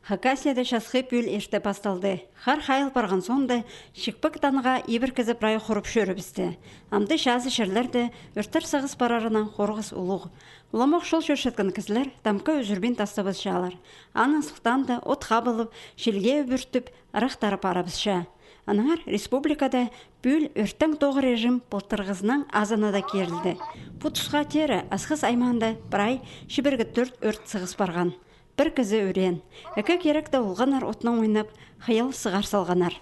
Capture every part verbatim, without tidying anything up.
Хакасияда часхы пӱӱл ирте пасталды. Хар хайыл парған соонда, чикпек танға ибіркізі прай хурып чӧрібісті. Амды чазы чирлерде ӧрттер сығыс парарынаң хорғыс улуғ. Уламох чол чӧрчеткен кізілер тамға ӱзӱрбин тастабысчалар. Аның сылтаанда от хабылып, чилге ӱбӱртіп, ырахтар парыбысча. Аннаңар республикада пӱӱл ӧрттең тоғыр режим пылтырғызынаң азынада кирілді. Пу тусха теере Асхыс аймаанда прай чибіргі тӧрт ӧрт сығыс парған. Пір кізі ӱреен. Ікі киректе олғаннар отнаң ойнап, хыйал сығар салғаннар.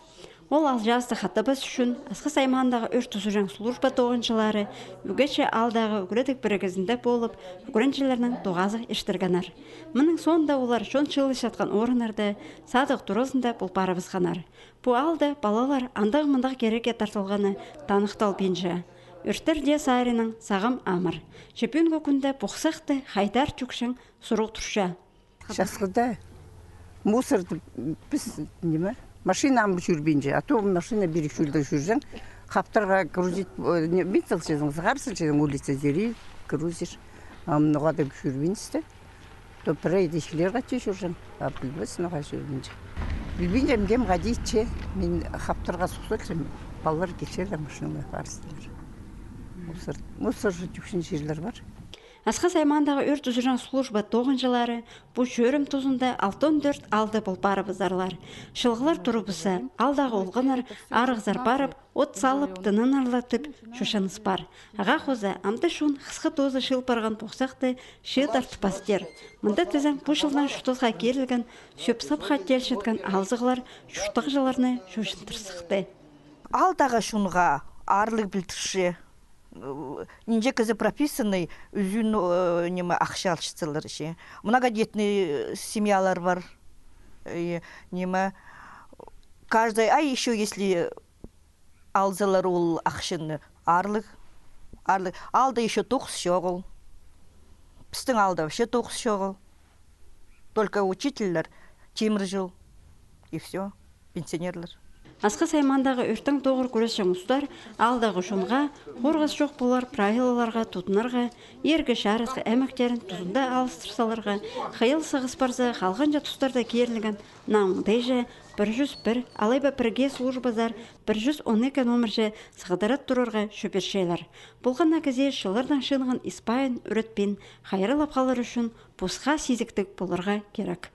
Ол алҷаасты хатабас ӱчӱн Асхыс аймаандағы ӧрт узураң служба тоғынҷылары ӱгече аалдағы ӱгредіг пірігізінде полып, ӱгренҷілернең тоғазығ иртіргеннер. Мының соонда олар чон чыылысчатхан орыннарда, садығ туразында пол парыбысханнар. Пу аалда палалар андағ-мындағ кирекке тартылғаны таныхталбинча. Ӧрттерде саринаң сағам амыр. Че пӱӱнгі кӱнде пу хысахты хайдар тӧкчең сурығ турча. Часхыда мусорды піс, ниме, машина ам чӧрбинче, а то машина пирік чӧлде чӧрҷең, хаптарға грузить, э, не, мин салчазың, сығар салчазың, улица зери грузишь. Ам ноға-да чӧрбинче. То пірее дее чилер хати чӧрҷең, а пілбес, ноға чӧрбинче. Пілбинчем, кем хати че, мин хаптарға сох салчам, палалар килчелер, машинаға парыстылар. Мусор, мусор же тӧкчең чирлер пар. Асхыс аймаандағы ӧрт узураң служба тоғынҷылары пу чӧрім тузында алтон тӧрт аалда пол парыбызарлар. Чылғылар турыбысса, аалдағы олғаннар арығзар парып, от салып, тынанарлар тіп чочыныс пар. Ағаа хоза, амды чон хысхы тооза чыыл парған пу хысахты чыыдартып пастир. Мында тізең пу чылдаң чуртасха кирілген, сӧп-сапха теелчеткен алзығлар чуртағҷыларны чочындыр сыхты. Аалдағы чонға аарлығ пілдірче. Нинҷе кізі прописанный, ӱзӱн, э, ниме, ахча алчатсалар че. Многодетный семьялар пар. Э, ниме, каждый ай ещё, если алзалар ол ахчаны, аарлығ, аарлығ. Аалда ещё тоғыс чоғыл. Пістің аалда вообще тоғыс чоғыл. Только учительлер, тимір чол. И всё. Пенсионерлер. Асхыс аймаандағы ӧрттең тоғыр кӱресчең устар аалдағы чонға хорғыс чох полар правилаларға тудынарға, иргі чарытхы ӧмектерін тузында алыстыр саларға, хыйал сығыс парза, халғанҷы тустарда кирілген наң оңдайҷа, пір чӱс пір алай ба пірге службазар пір чӱс он ікі номерҷе сығдыра турарға чӧперчелер. Полған на кізее чыллардаң чыынған ис-пайын ӱретпин, хайраллап халар ӱчӱн пасха сизіктіг поларға кирек.